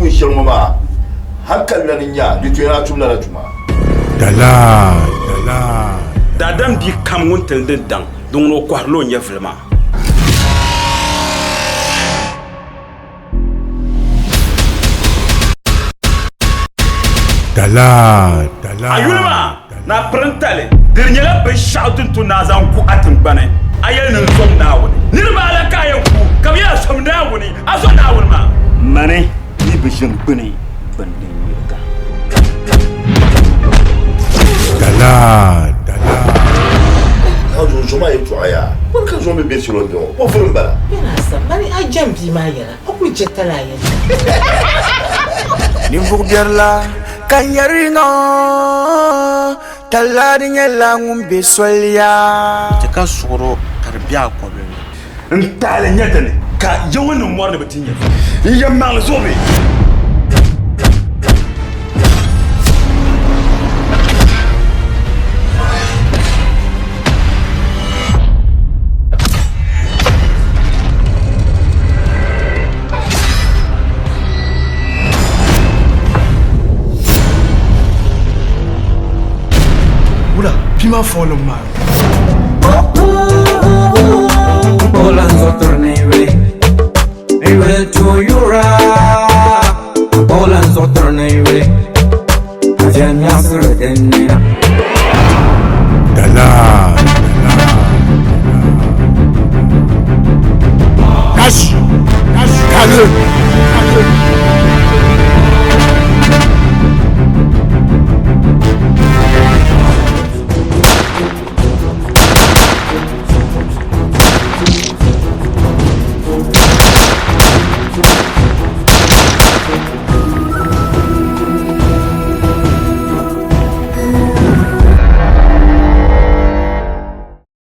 tuun shɛli ŋɔ maa, hal ka lana nya di tuya ni a tum lala tuma. Dalaa! Dalaa! Daadam bia kam ŋun tili din daŋ, di ŋuni o kɔhirila o nyɛvili maa. Dalaa! Dalaa! A yuli maa, ni a pirintali, di di nyɛla binshɛɣu din tu ni a zaŋ gu a tiŋgbani. A yɛli ni n zom Naawuni. Niriba ala ka a yɛn ku, ka bɛ yɛli a zom Naawuni, a zo Naawuni maa. Mani yi bi ʒini gbini bini din yiriga. Dalaa! Dalaa! Ka zuŋ zo maa yɛtɔɣa yaa, bɔni ka zuŋ mi be salo m-be ŋɔ, bɔ vuri m-bala? Bɛ mani a jɛm bia maa yɛla. O kuli je tala a yɛli. Ninvuɣ biɛri la ka n yɛri ŋɔ, talahi nyɛla ŋun be soli ya. Ti ka suɣuro ka di be a kɔbili ni. N taali nyɛ dini ka Yawɛ niŋ mɔri ni bɛ ti nya n yɛlimaŋli zuɣu bee? Wula, bia maa fɔɔlim maa. Dalaa! Tashi! Tashi! Kale!